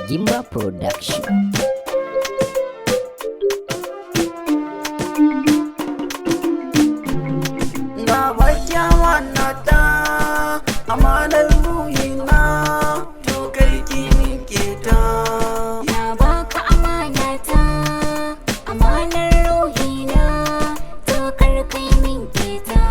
Gimba Production. Na baki amanata, amanar ruhina, to karki min keta. Na baka amanata, amanar ruhina, to kar kai min keta.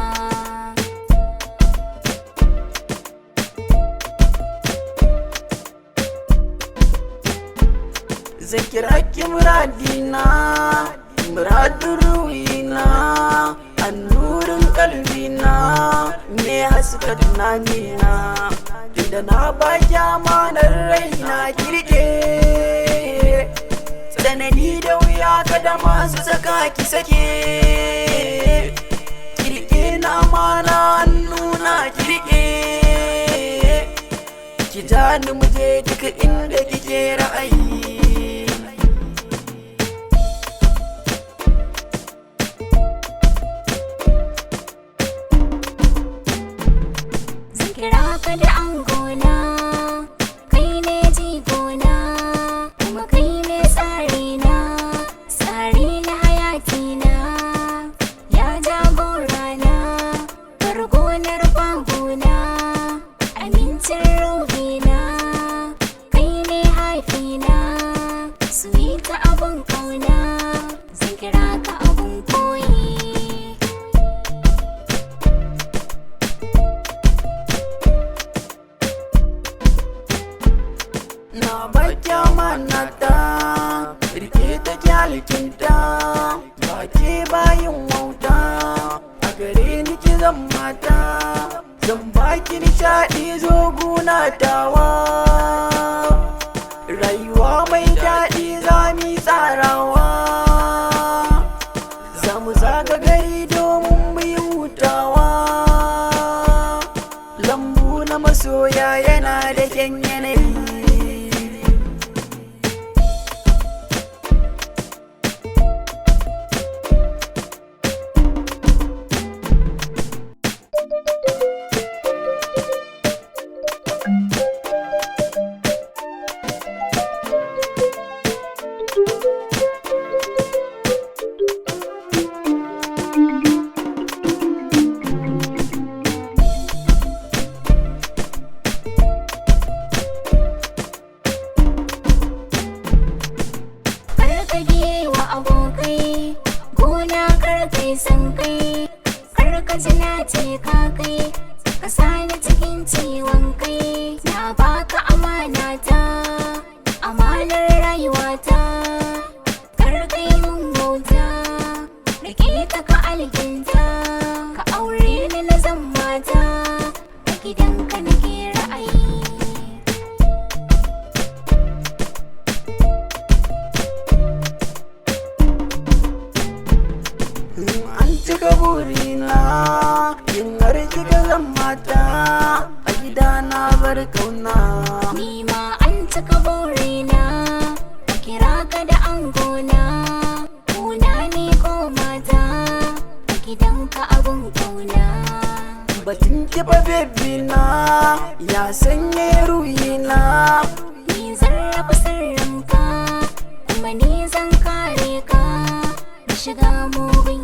Zan kira ki muradina, muradin ruhina, annurin kalbina, me haska tunanina. Tunda na baki amanar raina kirke. Tsanani da wuya kada masu saka ki sake. Kirke na amana hannuna kirke. Ki ja ni mu je duka inda kike ra'ayi. Zan kira ka da angona, kai ne jigona, kuma kai ne tsarina, tsari na hayatina, ya jagorana, bargonar bagona, amincin ruhina, kai ne haifina, suwita abun kauna, zan kira ka abun koyi. Na baki amanata, rike ta kyalikinta, ba ke bayin wauta, a gare ni ki zan mata, zan baki nishaɗi zo guna tawa. Rayuwa mai daɗi za mu yi tsarawa, za mu zaga gari domin mu yi hutawa. Lambu na masoya yana da kyan yanayi. Kar ka biye wa abokai, gona kar kai san kai, kar ka ji na ce ka kai, ka sani cikin ciwon kai. Na baka amanata, amanar rayuwata, kar kai mun bauta, rike ta ka alkinta, ka aure ni na zan mata, a gidanka nake ra'ayi. An cika burina, in har kika zan mata, a gida na bar kauna. Ni ma an cika burina, a kira ka da angona, kuna ne ko mata, a gidanka abun kauna. Batun kifa bebi na, ya sanya ruhina. Ni zan raba sirrinka, kuma ni zan kare ka, da shiga mugun